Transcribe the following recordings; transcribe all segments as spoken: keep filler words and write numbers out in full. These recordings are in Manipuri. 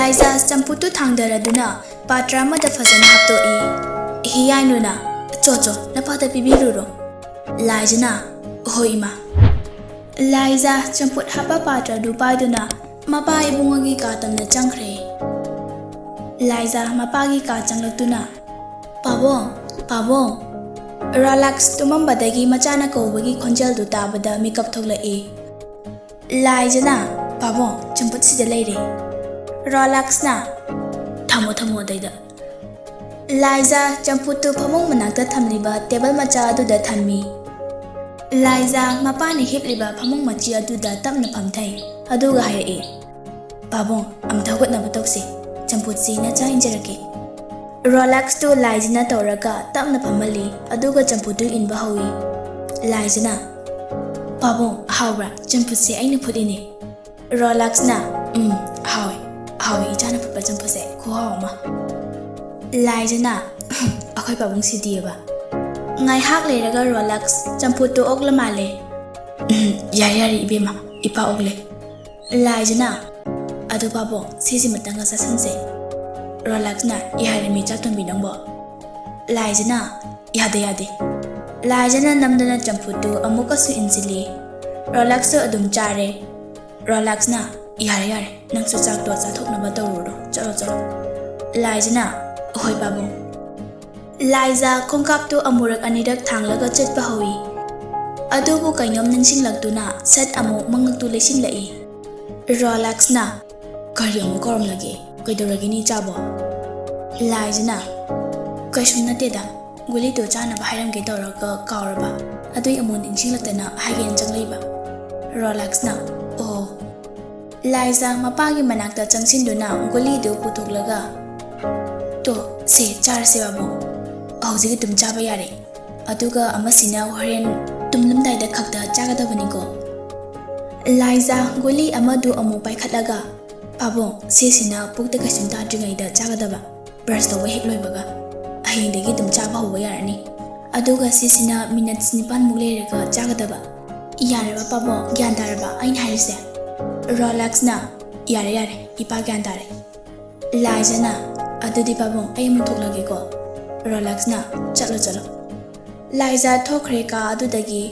ꯂꯥꯏꯖꯥ ꯆꯝꯐꯨꯠꯇꯨ ꯊꯥꯡꯗꯔꯗꯨꯅ ꯄꯥꯇ꯭ꯔ ꯑꯃꯗ ꯐꯖꯅ ꯍꯥꯞꯇꯣꯛꯏ꯫ ꯍꯤꯌꯥꯏꯅꯨꯅ, "ꯆꯣ ꯆꯣ, ꯅꯄꯥꯗ ꯄꯤꯕꯤꯔꯨꯔꯣ"꯫ ꯂꯥꯏꯖꯥꯅ, "ꯍꯣꯏ ꯏꯃꯥ"꯫ ꯂꯥꯏꯖꯥ ꯆꯝꯐꯨꯠ ꯍꯥꯞꯄ ꯄꯥꯇ꯭ꯔꯗꯨ ꯄꯥꯏꯗꯨꯅ ꯃꯄꯥ ꯏꯕꯨꯡꯉꯣꯒꯤ ꯀꯥ ꯇꯝꯅ ꯆꯪꯈ꯭ꯔꯦ꯫ ꯂꯥꯏꯖꯥ ꯃꯄꯥꯒꯤ ꯀꯥ ꯆꯪꯂꯛꯇꯨꯅ, "ꯄꯥꯕꯨꯡ, ꯄꯥꯕꯨꯡ"꯫ ꯔꯣꯂꯥꯛꯁ ꯇꯨꯝꯃꯝꯕꯗꯒꯤ ꯃꯆꯥꯅ ꯀꯧꯕꯒꯤ ꯈꯣꯟꯖꯦꯜꯗꯨ ꯇꯥꯕꯗ ꯃꯤꯀꯞ ꯊꯣꯛꯂꯛꯏ꯫ ꯂꯥꯏꯖꯥꯅ, "ꯄꯥꯕꯨꯡ, ꯆꯝꯐꯨꯠ ꯁꯤꯗ ꯂꯩꯔꯦ"꯫ ꯔꯣꯂꯥꯛꯁꯅ, "ꯊꯝꯃꯣ, ꯊꯝꯃꯣ ꯑꯗꯩꯗ"꯫ ꯂꯥꯏꯖꯥ ꯆꯝꯐꯨꯠꯇꯨ ꯐꯃꯨꯡ ꯃꯅꯥꯛꯇ ꯊꯝꯂꯤꯕ ꯇꯦꯕꯜ ꯃꯆꯥ ꯑꯗꯨꯗ ꯊꯝꯃꯤ꯫ ꯂꯥꯏꯖꯥ ꯃꯄꯥꯅ ꯍꯤꯞꯂꯤꯕ ꯐꯃꯨꯡ ꯃꯆꯤ ꯑꯗꯨꯗ ꯇꯞꯅ ꯐꯝꯊꯩ, ꯑꯗꯨꯒ ꯍꯥꯏꯔꯛꯏ, "ꯄꯥꯕꯨꯡ, ꯑꯝꯇ ꯍꯧꯒꯠꯅꯕ ꯇꯧꯁꯤ꯫ ꯆꯝꯐꯨꯠꯁꯤ ꯅꯆꯥ ꯏꯟꯖꯔꯛꯀꯦ"꯫ ꯔꯣꯂꯥꯛꯁꯇꯨ ꯂꯥꯏꯖꯥꯅ ꯇꯧꯔꯒ ꯇꯞꯅ ꯐꯝꯍꯜꯂꯤ, ꯑꯗꯨꯒ ꯆꯝꯐꯨꯠꯇꯨ ꯏꯟꯕ ꯍꯧꯏ꯫ ꯂꯥꯏꯖꯥꯅ, "ꯄꯥꯕꯨꯡ, ꯍꯥꯎꯕ꯭ꯔꯥ? ꯆꯝꯐꯨꯠꯁꯦ ꯑꯩꯅ ꯐꯨꯠꯂꯤꯅꯦ"꯫ ꯔꯣꯂꯥꯛꯁꯅ, "ꯎꯝ, ꯍꯥꯎꯏ, ꯍꯥꯎꯏ, ꯏꯆꯥꯅ ꯐꯨꯠꯄ ꯆꯝꯐꯨꯠꯁꯦ ꯈꯨꯍꯥꯎ ꯑꯃ"꯫ ꯂꯥꯏꯖꯥꯅ, "ꯑꯩꯈꯣꯏ ꯄꯥꯕꯨꯡ ꯁꯤꯗꯤꯑꯕ"꯫ ꯉꯥꯏꯍꯥꯛ ꯂꯩꯔꯒ ꯔꯣꯂꯥꯛꯁ ꯆꯝꯐꯨꯠꯇꯨ ꯑꯣꯛꯂ ꯃꯥꯜꯂꯦ꯫ "ꯎꯝ, ꯌꯥꯔꯦ, ꯌꯥꯔꯦ ꯏꯕꯦꯝꯃ, ꯏꯄꯥ ꯑꯣꯛꯂꯦ"꯫ ꯂꯥꯏꯖꯥꯅ, "ꯑꯗꯨ ꯄꯥꯕꯨꯡ, ꯁꯤꯁꯤꯃꯇꯪꯒ ꯆꯥꯁꯤꯟꯁꯦ"꯫ ꯔꯣꯂꯥꯛꯁꯅ, "ꯌꯥꯔꯦꯃꯤ ꯆꯥꯛ ꯊꯣꯡꯕꯤ ꯅꯪꯕꯣ"꯫ ꯂꯥꯏꯖꯥꯅ, "ꯌꯥꯗꯦ, ꯌꯥꯗꯦ"꯫ ꯂꯥꯏꯖꯥꯅ ꯅꯝꯗꯅ ꯆꯝꯐꯨꯠꯇꯨ ꯑꯃꯨꯛꯀꯁꯨ ꯏꯟꯁꯤꯜꯂꯤ꯫ ꯔꯣꯂꯥꯛꯁꯁꯨ ꯑꯗꯨꯝ ꯆꯥꯔꯦ꯫ ꯔꯣꯂꯥꯛꯁꯅ, "ꯌꯥꯔꯦ, ꯌꯥꯔꯦ, ꯅꯪꯁꯨ ꯆꯥꯛꯇꯣ ꯆꯥꯊꯣꯛꯅꯕ ꯇꯧꯔꯨꯔꯣ, ꯆꯠꯂꯣ, ꯆꯠꯂꯣ"꯫ ꯂꯥꯏꯖꯥꯅ, "ꯍꯣꯏ ꯄꯥꯕꯨꯡ"꯫ ꯂꯥꯏꯖꯥ ꯈꯣꯡꯀꯥꯞꯇꯨ ꯑꯃꯨꯔꯛ ꯑꯅꯤꯔꯛ ꯊꯥꯡꯂꯒ ꯆꯠꯄ ꯍꯧꯏ꯫ ꯑꯗꯨꯕꯨ ꯀꯩꯅꯣꯝ ꯅꯤꯡꯁꯤꯡꯂꯛꯇꯨꯅ ꯁꯠ ꯑꯃꯨꯛ ꯃꯉꯛꯇꯨ ꯂꯩꯁꯤꯜꯂꯛꯏ꯫ ꯔꯣꯂꯥꯛꯁꯅ, "ꯀꯔꯤ ꯑꯃꯨꯛ ꯀꯧꯔꯝꯂꯒꯦ? ꯀꯩꯗꯧꯔꯒꯦꯅꯦ ꯏꯆꯥꯕꯣ?" ꯂꯥꯏꯖꯥꯅ, "ꯀꯩꯁꯨꯝ ꯅꯠꯇꯦꯗ, ꯒꯨꯂꯤꯗꯣ ꯆꯥꯅꯕ ꯍꯥꯏꯔꯝꯒꯦ ꯇꯧꯔꯒ ꯀꯥꯎꯔꯕ, ꯑꯗꯨꯏ ꯑꯃꯨꯛ ꯅꯤꯡꯁꯤꯡꯂꯛꯇꯅ ꯍꯥꯏꯒꯦꯅ ꯆꯪꯂꯛꯏꯕ"꯫ ꯔꯣꯂꯥꯛꯁꯅ, "ꯑꯣ"꯫ ꯂꯥꯏꯖꯥ ꯃꯄꯥꯒꯤ ꯃꯅꯥꯛꯇ ꯆꯪꯁꯤꯟꯗꯨꯅ ꯒꯨꯂꯤꯗꯨ ꯄꯨꯊꯣꯛꯂꯒ, "ꯇꯣ, ꯁꯦ, ꯆꯥꯔꯁꯦ ꯕꯥꯕꯨ꯫ ꯍꯧꯖꯤꯛ ꯑꯗꯨꯝ ꯆꯥꯕ ꯌꯥꯔꯦ꯫ ꯑꯗꯨꯒ ꯑꯃꯁꯤꯅ ꯍꯣꯔꯦꯟ ꯇꯨꯝꯂꯝꯗꯥꯏꯗ ꯈꯛꯇ ꯆꯥꯒꯗꯕꯅꯤꯀꯣ"꯫ ꯂꯥꯏꯖꯥ ꯒꯨꯂꯤ ꯑꯃꯗꯨ ꯑꯃꯨꯛ ꯄꯥꯏꯈꯠꯂꯒ, "ꯄꯥꯕꯨꯡ, ꯁꯤꯁꯤꯅ ꯄꯨꯛꯇ ꯀꯩꯁꯨꯝ ꯇꯥꯗ꯭ꯔꯤꯉꯩꯗ ꯆꯥꯒꯗꯕ, ꯕ꯭ꯔꯁ ꯇꯧꯕ ꯍꯦꯛ ꯂꯣꯏꯕꯒ꯫ ꯍꯌꯦꯡꯗꯒꯤ ꯑꯗꯨꯝ ꯆꯥꯕ ꯍꯧꯕ ꯌꯥꯔꯅꯤ꯫ ꯑꯗꯨꯒ ꯁꯤꯁꯤꯅ ꯃꯤꯅꯠꯁ ꯅꯤꯄꯥꯟꯃꯨꯛ ꯂꯩꯔꯒ ꯆꯥꯒꯗꯕ꯫ ꯌꯥꯔꯕ ꯄꯥꯕꯨꯡ? ꯒ꯭ꯌꯥꯟ ꯇꯥꯔꯕ ꯑꯩꯅ ꯍꯥꯏꯔꯤꯁꯦ?" ꯔꯣꯂꯥꯛꯁꯅ, "ꯌꯥꯔꯦ, ꯌꯥꯔꯦ, ꯏꯄꯥ ꯒ꯭ꯌꯥꯟ ꯇꯥꯔꯦ"꯫ ꯂꯥꯏꯖꯅ, "ꯑꯗꯨꯗꯤ ꯄꯥꯕꯨꯡ, ꯑꯩ ꯑꯃꯨꯛ ꯊꯣꯛꯂꯒꯦꯀꯣ꯫" ꯔꯣꯂꯦꯛꯁꯅ, "ꯆꯠꯂꯣ, ꯆꯠꯂꯣ꯫" ꯂꯥꯏꯖ ꯊꯣꯛꯈ꯭ꯔꯦ ꯀꯥ ꯑꯗꯨꯗꯒꯤ꯫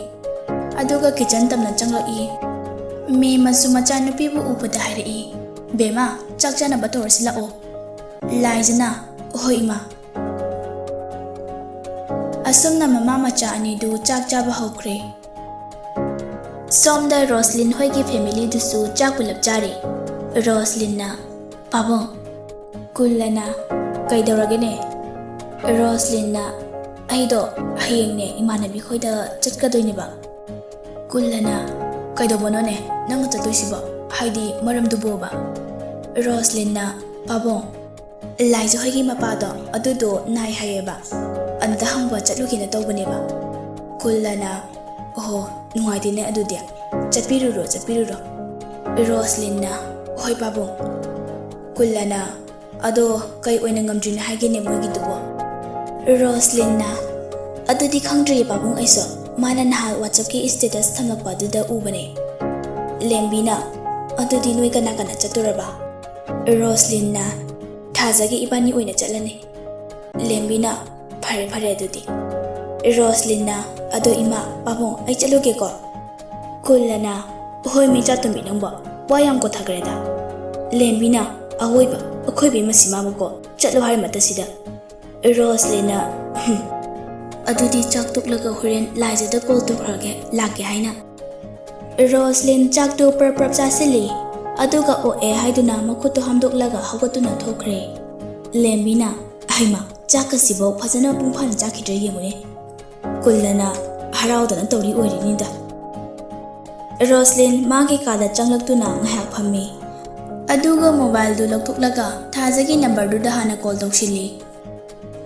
ꯑꯗꯨꯒ ꯀꯤꯆꯟ ꯇꯝꯅ ꯆꯪꯂꯛꯏ꯫ ꯃꯦꯝ ꯑꯃꯁꯨ ꯃꯆꯥꯅꯨꯄꯤꯕꯨ ꯎꯕꯗ ꯍꯥꯏꯔꯛꯏ, "ꯕꯦꯝꯃ, ꯆꯥꯛ ꯆꯥꯅꯕ ꯇꯧꯔꯁꯤ ꯂꯥꯛꯑꯣ꯫" ꯂꯥꯏꯖꯅ, "ꯍꯣꯏ ꯏꯃꯥ꯫" ꯑꯁꯨꯝꯅ ꯃꯃꯥ ꯃꯆꯥ ꯑꯅꯤꯗꯨ ꯆꯥꯛ ꯆꯥꯕ ꯍꯧꯈ꯭ꯔꯦ꯫ ꯁꯣꯝꯗ ꯔꯣꯁꯂꯤꯟ ꯍꯣꯏꯒꯤ ꯐꯦꯃꯤꯂꯤꯗꯨꯁꯨ ꯆꯥꯛ ꯄꯨꯂꯞ ꯆꯥꯔꯤ꯫ ꯔꯣꯁꯂꯤꯟꯅ, "ꯄꯥꯕꯨꯡ꯫" ꯀꯨꯜꯂꯅ, "ꯀꯩꯗꯧꯔꯒꯦꯅꯦ?" ꯔꯣꯁꯂꯤꯟꯅ, "ꯑꯩꯗꯣ ꯍꯌꯦꯡꯅꯦ ꯏꯃꯥꯟꯅꯕꯤ ꯈꯣꯏꯗ ꯆꯠꯀꯗꯣꯏꯅꯦꯕ꯫" ꯀꯨꯜꯂꯅ, "ꯀꯩꯗꯧꯕꯅꯣꯅꯦ ꯅꯪꯅ ꯆꯠꯇꯣꯏꯁꯤꯕꯣ? ꯍꯥꯏꯗꯤ ꯃꯔꯝꯗꯨꯕꯣꯕ?" ꯔꯣꯁꯂꯤꯟꯅ, "ꯄꯥꯕꯨꯡ, ꯂꯥꯏꯖ ꯍꯣꯏꯒꯤ ꯃꯄꯥꯗꯣ ꯑꯗꯨꯗꯣ ꯅꯥꯏ ꯍꯥꯏꯌꯦꯕ, ꯑꯗꯨꯗ ꯍꯪꯕ ꯆꯠꯂꯨꯒꯦꯅ ꯇꯧꯕꯅꯦꯕ꯫" ꯀꯨꯜꯂꯅ, "ꯑꯣꯍꯣ, ꯅꯨꯡꯉꯥꯏꯇꯦꯅꯦ ꯑꯗꯨꯗꯤ, ꯆꯠꯄꯤꯔꯨꯔꯣ, ꯆꯠꯄꯤꯔꯨꯔꯣ꯫" ꯔꯣꯁꯂꯤꯟꯅ, "ꯍꯣꯏ ꯄꯥꯕꯨꯡ꯫" ꯀꯨꯜꯂꯅ, "ꯑꯗꯣ ꯀꯩ ꯑꯣꯏꯅ ꯉꯝꯗ꯭ꯔꯤꯅꯣ ꯍꯥꯏꯒꯦꯅꯦ ꯃꯣꯏꯒꯤꯗꯨꯕꯣ?" ꯔꯣꯁꯂꯤꯟꯅ, "ꯑꯗꯨꯗꯤ ꯈꯪꯗ꯭ꯔꯤꯌꯦ ꯄꯥꯕꯨꯡ ꯑꯩꯁꯨ, ꯃꯥꯅ ꯅꯍꯥꯟ WhatsApp-ꯀꯤ status ꯊꯝꯂꯛꯄ ꯑꯗꯨꯗ ꯎꯕꯅꯦ꯫" ꯂꯦꯝꯕꯤꯅ, "ꯑꯗꯨꯗꯤ ꯅꯣꯏ ꯀꯅꯥ ꯀꯅꯥ ꯆꯠꯇꯣꯔꯕ?" ꯔꯣꯁꯂꯤꯟꯅ, "ꯊꯥꯖꯒꯤ ꯏꯕꯥꯅꯤ ꯑꯣꯏꯅ ꯆꯠꯂꯅꯤ꯫" ꯂꯦꯝꯕꯤꯅ, "ꯐꯔꯦ ꯐꯔꯦ ꯑꯗꯨꯗꯤ꯫" ꯔꯣꯁꯂꯤꯟꯅ, "ꯑꯗꯣ ꯏꯃꯥ, ꯄꯥꯕꯨꯡ, ꯑꯩ ꯆꯠꯂꯨꯒꯦꯀꯣ꯫" ꯀꯨꯜꯂꯅ, "ꯍꯣꯏ ꯃꯤ ꯆꯥꯇꯨꯝꯕꯤ ꯅꯪꯕꯣ, ꯋꯥ ꯌꯥꯝ ꯀꯣꯊꯈ꯭ꯔꯦꯗ꯫" ꯂꯦꯝꯕꯤꯅ, "ꯑꯋꯣꯏꯕ, ꯑꯩꯈꯣꯏꯕꯤ ꯃꯁꯤ ꯃꯥꯕꯨꯀꯣ, ꯆꯠꯂꯣ ꯍꯥꯏꯔꯃꯇꯁꯤꯗ꯫" ꯔꯣꯁꯂꯤꯟꯅ, "ꯍꯨꯝ, ꯑꯗꯨꯗꯤ ꯆꯥꯛ ꯇꯣꯛꯂꯒ ꯍꯣꯔꯦꯟ ꯂꯥꯏꯖꯗ call ꯇꯧꯈ꯭ꯔꯒꯦ, ꯂꯥꯛꯀꯦ ꯍꯥꯏꯅ꯫" ꯔꯣꯁꯂꯤꯟ ꯆꯥꯛꯇꯨ ꯄ꯭ꯔꯞ ꯄ꯭ꯔꯞ ꯆꯥꯁꯤꯜꯂꯤ, ꯑꯗꯨꯒ ꯑꯣꯛꯑꯦ ꯍꯥꯏꯗꯨꯅ ꯃꯈꯨꯠꯇꯨ ꯍꯥꯝꯗꯣꯛꯂꯒ ꯍꯧꯒꯠꯇꯨꯅ ꯊꯣꯛꯈ꯭ꯔꯦ꯫ ꯂꯦꯝꯕꯤꯅ, "ꯍꯩꯃꯥ, ꯆꯥꯛꯀꯁꯤꯕꯨ ꯐꯖꯅ ꯃꯄꯨꯡ ꯐꯥꯅ ꯆꯥꯈꯤꯗ꯭ꯔꯦ ꯌꯦꯡꯉꯨꯅꯦ꯫" ꯀꯨꯜꯂꯅ ꯍꯔꯥꯎꯗꯅ ꯇꯧꯔꯤ ꯑꯣꯏꯔꯤꯅꯤꯗ꯫ ꯔꯣꯁꯂꯤꯟ ꯃꯥꯒꯤ ꯀꯥꯗ ꯆꯪꯂꯛꯇꯨꯅ ꯉꯥꯏꯍꯥꯛ ꯐꯝꯃꯤ꯫ ꯑꯗꯨꯒ mobile-ꯗꯨ ꯂꯧꯊꯣꯛꯂꯒ ꯊꯥꯖꯒꯤ number-ꯗꯨꯗ ꯍꯥꯟꯅ call ꯇꯧꯁꯤꯜꯂꯤ꯫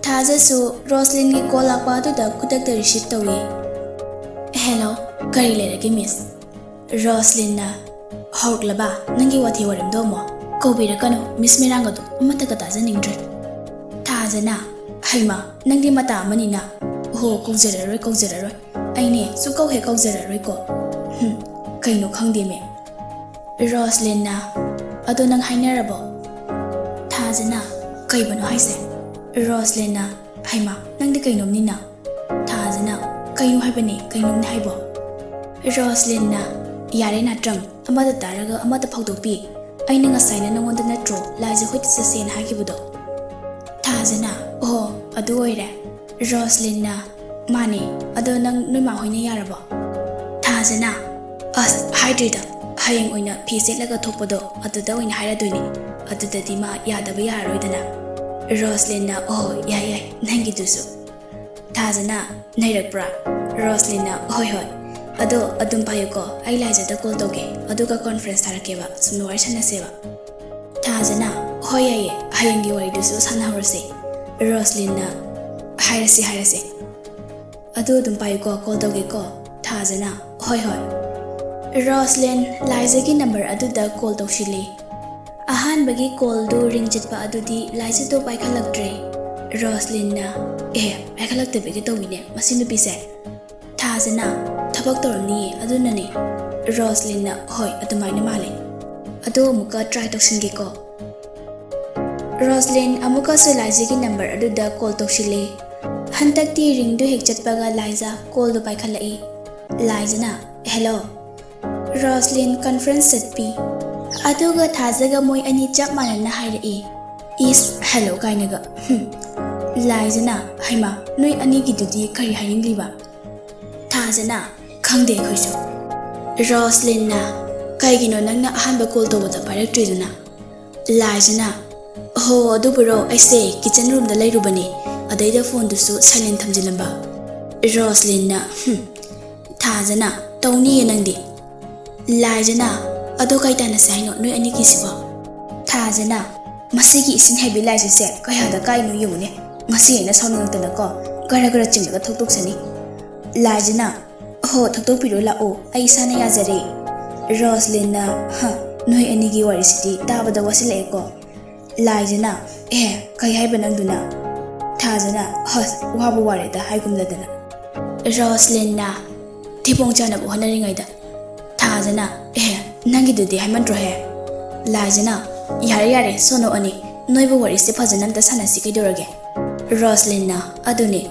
ꯊꯥꯖꯁꯨ ꯔꯣꯁꯂꯤꯟꯒꯤ call ꯂꯥꯛꯄ ꯑꯗꯨꯗ ꯈꯨꯗꯛꯇ receive ꯇꯧꯏ꯫ "Hello, ꯀꯔꯤ ꯂꯩꯔꯒꯦ miss?" ꯔꯣꯁꯂꯤꯟꯅ, "ꯍꯧꯔꯛꯂꯕ ꯅꯪꯒꯤ ꯋꯥꯊꯤ ꯋꯥꯔꯦꯝꯗꯣ ꯑꯃꯨꯛ? ꯀꯧꯕꯤꯔꯛꯀꯅꯨ, miss ꯃꯦꯔꯥꯡꯒꯗꯣ ꯑꯃꯠꯇꯒ ꯇꯥꯖꯅꯤꯡꯗ꯭ꯔꯦ꯫" ꯊꯥꯖꯅ, "ꯍꯩꯃꯥ, ꯅꯪꯗꯤ ꯃꯇꯥ ꯑꯃꯅꯤꯅ꯫ ꯑꯣꯍꯣ, ꯀꯧꯖꯔꯔꯣꯏ, ꯀꯧꯖꯔꯔꯣꯏ꯫ ꯑꯩꯅꯦ ꯁꯨꯛꯀꯧ ꯍꯦꯛ ꯀꯧꯖꯔꯔꯣꯏꯀꯣ꯫ ꯍꯨꯝ, ꯀꯩꯅꯣ ꯈꯪꯗꯦꯃꯦ꯫" ꯔꯣꯁꯂꯤꯟꯅ, "ꯑꯗꯣ ꯅꯪ ꯍꯥꯏꯅꯔꯕꯣ?" ꯊꯥ ꯊꯥꯖꯅ, "ꯀꯩꯕꯨꯅꯣ ꯍꯥꯏꯁꯦ?" ꯔꯣꯁꯂꯤꯟꯅ, "ꯍꯩꯃꯥ, ꯅꯪꯗꯤ ꯀꯩꯅꯣꯝꯅꯤꯅ?" ꯊꯥꯖꯅ, "ꯀꯩꯅꯣ ꯍꯥꯏꯕꯅꯤ, ꯀꯩꯅꯣꯝꯅꯤ ꯍꯥꯏꯕꯣ?" ꯔꯣꯁꯂꯤꯟꯅ, "ꯌꯥꯔꯦ ꯅꯥꯇ꯭ꯔꯪ, ꯑꯃꯗ ꯇꯥꯔꯒ ꯑꯃꯗ ꯐꯧꯗꯣꯛꯄꯤ꯫ ꯑꯩꯅ ꯉꯁꯥꯏꯅ ꯅꯉꯣꯟꯗ ꯅꯠꯇ꯭ꯔꯣ ꯂꯥꯏꯖ ꯍꯣꯏꯗ ꯆꯠꯁꯦꯅ ꯍꯥꯏꯈꯤꯕꯗꯣ?" ꯊꯥꯖꯅ, "ꯑꯣ, ꯑꯗꯨ ꯑꯣꯏꯔꯦ?" ꯔꯣꯁꯂꯤꯟꯅ, "ꯃꯥꯅꯦ, ꯑꯗꯣ ꯅꯪ ꯅꯣꯏ ꯃꯥ ꯍꯣꯏꯅ ꯌꯥꯔꯕꯣ?" ꯊꯥꯖꯅ, "ꯑꯁ, ꯍꯥꯏꯗ꯭ꯔꯤꯗ, ꯍꯌꯦꯡ ꯑꯣꯏꯅ ꯐꯤ ꯁꯦꯠꯂꯒ ꯊꯣꯛꯄꯗꯣ ꯑꯗꯨꯗ ꯑꯣꯏꯅ ꯍꯥꯏꯔꯗꯣꯏꯅꯦ꯫ ꯑꯗꯨꯗꯗꯤ ꯃꯥ ꯌꯥꯗꯕ ꯌꯥꯔꯔꯣꯏꯗꯅ꯫" ꯔꯣꯁꯂꯤꯟꯅ, "ꯑꯣ, ꯌꯥꯏ ꯌꯥꯏ, ꯅꯪꯒꯤꯗꯨꯁꯨ꯫" ꯊꯥꯖꯅ, "ꯅꯩꯔꯛꯄ꯭ꯔꯥ?" ꯔꯣꯁꯂꯤꯟꯅ, "ꯍꯣꯏ ꯍꯣꯏ꯫ ꯑꯗꯣ ꯑꯗꯨꯝ ꯄꯥꯏꯌꯨꯀꯣ, ꯑꯩ ꯂꯥꯏꯖꯗ ꯀꯣꯜ ꯇꯧꯒꯦ, ꯑꯗꯨꯒ ꯀꯣꯟꯐ꯭ꯔꯦꯟꯁ ꯊꯥꯔꯛꯀꯦꯕ, ꯁꯨꯝꯅ ꯋꯥꯔꯤ ꯁꯥꯟꯅꯁꯦꯕ꯫" ꯊꯥꯖꯅ, "ꯍꯣꯏ ꯌꯥꯏꯌꯦ, ꯍꯌꯦꯡꯒꯤ ꯋꯥꯔꯤꯗꯨꯁꯨ ꯁꯥꯟꯅꯍꯧꯔꯁꯦ꯫" ꯔꯣꯁꯂꯤꯟꯅ, "ꯍꯥꯏꯔꯁꯤ ꯍꯥꯏꯔꯁꯤ꯫" "ꯑꯗꯨ ꯑꯗꯨꯝ ꯄꯥꯏꯌꯨꯀꯣ, ꯀꯣꯜ ꯇꯧꯒꯦꯀꯣ꯫" ꯊꯥꯖꯅ, "ꯍꯣꯏ ꯍꯣꯏ꯫" ꯔꯣꯁꯂꯤꯟ ꯂꯥꯏꯖꯒꯤ ꯅꯝꯕꯔ ꯑꯗꯨꯗ ꯀꯣꯜ ꯇꯧꯁꯤꯜꯂꯤ꯫ ꯑꯍꯥꯟꯕꯒꯤ ꯀꯣꯜꯗꯨ ꯔꯤꯡ ꯆꯠꯄ ꯑꯗꯨꯗꯤ ꯂꯥꯏꯖꯗꯣ ꯄꯥꯏꯈꯠꯂꯛꯇ꯭ꯔꯦ꯫ ꯔꯣꯁꯂꯤꯟꯅ, "ꯑꯦ, ꯄꯥꯏꯈꯠꯂꯛꯇꯕꯤꯒ ꯇꯧꯏꯅꯦ ꯃꯁꯤ ꯅꯨꯄꯤꯁꯦ꯫" ꯊꯥꯖꯅ, "ꯊꯕꯛ ꯇꯧꯔꯝꯅꯤꯌꯦ ꯑꯗꯨꯅꯅꯦ꯫" ꯔꯣꯁꯂꯤꯟꯅ, "ꯍꯣꯏ, ꯑꯗꯨꯃꯥꯏꯅ ꯃꯥꯜꯂꯦ꯫ ꯑꯗꯣ ꯑꯃꯨꯛꯀ ꯇ꯭ꯔꯥꯏ ꯇꯧꯁꯤꯟꯒꯦꯀꯣ꯫" ꯔꯣꯁꯂꯤꯟ ꯑꯃꯨꯛꯀꯁꯨ ꯂꯥꯏꯖꯒꯤ ꯅꯝꯕꯔ ꯑꯗꯨꯗ ꯀꯣꯜ ꯇꯧꯁꯤꯜꯂꯤ꯫ ꯍꯟꯗꯛꯇꯤ ꯔꯤꯡꯗꯨ ꯍꯦꯛ ꯆꯠꯄꯒ ꯂꯥꯏꯖ ꯀꯣꯜꯗꯨ ꯄꯥꯏꯈꯠꯂꯛꯏ꯫ ꯂꯥꯏꯖꯅ, "ꯍꯦꯜꯂꯣ꯫" ꯔꯣꯁꯂꯤꯟ ꯀꯟꯐ꯭ꯔꯦꯟꯁ ꯆꯠꯄꯤ꯫ ꯑꯗꯨꯒ ꯊꯥꯖꯒ ꯃꯣꯏ ꯑꯅꯤ ꯆꯞ ꯃꯥꯟꯅꯅ ꯍꯥꯏꯔꯛꯏ꯫ "ꯏꯁ, ꯍꯦꯜꯂꯣ ꯀꯥꯏꯅꯒ꯫ ꯍꯨꯝ꯫" ꯂꯥꯏꯖꯅ, "ꯍꯩꯃꯥ, ꯅꯣꯏ ꯑꯅꯤꯒꯤꯗꯨꯗꯤ ꯀꯔꯤ ꯍꯥꯏꯅꯤꯡꯂꯤꯕ?" ꯊꯥꯖꯅ, "ꯈꯪꯗꯦ ꯑꯩꯈꯣꯏꯁꯨ꯫" ꯔꯣꯁꯂꯤꯟꯅ, "ꯀꯩꯒꯤꯅꯣ ꯅꯪꯅ ꯑꯍꯥꯟꯕ ꯀꯣꯜ ꯇꯧꯕꯗ ꯄꯥꯏꯔꯛꯇ꯭ꯔꯤꯗꯨꯅ?" ꯂꯥꯏꯖꯅ, "ꯍꯣ, ꯑꯗꯨꯕꯨꯔꯣ, ꯑꯩꯁꯦ ꯀꯤꯆꯟ ꯔꯨꯝꯗ ꯂꯩꯔꯨꯕꯅꯦ, ꯑꯗꯩꯗ ꯐꯣꯟꯗꯨꯁꯨ ꯁꯥꯏꯂꯦꯟ ꯊꯝꯖꯤꯜꯂꯝꯕ꯫" ꯔꯣꯁꯂꯤꯟꯅ, "ꯍꯨꯝ꯫" ꯊꯥꯖꯅ, "ꯇꯧꯅꯤꯌꯦ ꯅꯪꯗꯤ꯫" ꯂꯥꯏꯖꯅ, "ꯑꯗꯣ ꯀꯩ ꯇꯥꯟꯅꯁꯦ ꯍꯥꯏꯅꯣ ꯅꯣꯏ ꯑꯅꯤꯒꯤꯁꯤꯕꯣ?" ꯊꯥꯖꯅ, "ꯃꯁꯤꯒꯤ ꯏꯁꯤꯡ ꯍꯩꯕꯤ ꯂꯥꯏꯖꯁꯦ ꯀꯌꯥꯗ ꯀꯥꯏꯅꯣ ꯌꯦꯡꯉꯨꯅꯦ꯫ ꯉꯁꯤ ꯑꯩꯅ ꯁꯥꯎꯅꯤꯡꯉꯛꯇꯅꯀꯣ ꯒꯔ ꯒꯔ ꯆꯤꯡꯂꯒ ꯊꯧꯗꯣꯛꯆꯅꯤ꯫" ꯂꯥꯏꯖꯅ, "ꯍꯣ, ꯊꯧꯗꯣꯛꯄꯤꯔꯣ ꯂꯥꯛꯑꯣ, ꯑꯩ ꯏꯁꯥꯅ ꯌꯥꯖꯔꯦ꯫" ꯔꯣꯁꯂꯤꯟꯅ, "ꯍ, ꯅꯣꯏ ꯑꯅꯤꯒꯤ ꯋꯥꯔꯤꯁꯤꯗꯤ ꯇꯥꯕꯗ ꯋꯥꯁꯤꯜꯂꯛꯑꯦꯀꯣ꯫" ꯂꯥꯏꯖꯅ, "ꯑꯦ, ꯀꯩ ꯍꯥꯏꯕ ꯅꯪꯗꯨꯅ?" ꯊꯥꯖꯅ, "ꯍꯁ, ꯋꯥꯕꯨ ꯋꯥꯔꯦꯗ ꯍꯥꯏꯒꯨꯝꯗꯗꯅ꯫" ꯔꯣꯁꯂꯤꯟꯅ, "ꯊꯤꯕꯣꯡ ꯆꯥꯅꯕ ꯍꯣꯠꯅꯔꯤꯉꯩꯗ꯫" ꯊꯥꯖꯅ, "ꯑꯦ, ꯅꯪꯒꯤꯗꯨꯗꯤ ꯍꯥꯏꯃꯟꯗ꯭ꯔꯣꯍꯦ?" ꯂꯥꯏꯖꯅ, "ꯌꯥꯔꯦ ꯌꯥꯔꯦ, ꯁꯣꯅꯣ ꯑꯅꯤ, ꯅꯣꯏꯕꯨ ꯋꯥꯔꯤꯁꯦ ꯐꯖꯅ ꯑꯝꯇ ꯁꯥꯟꯅꯁꯤ ꯀꯩꯗꯧꯔꯒꯦ? ꯔꯣꯁꯂꯤꯟꯅ, ꯑꯗꯨꯅꯦ꯫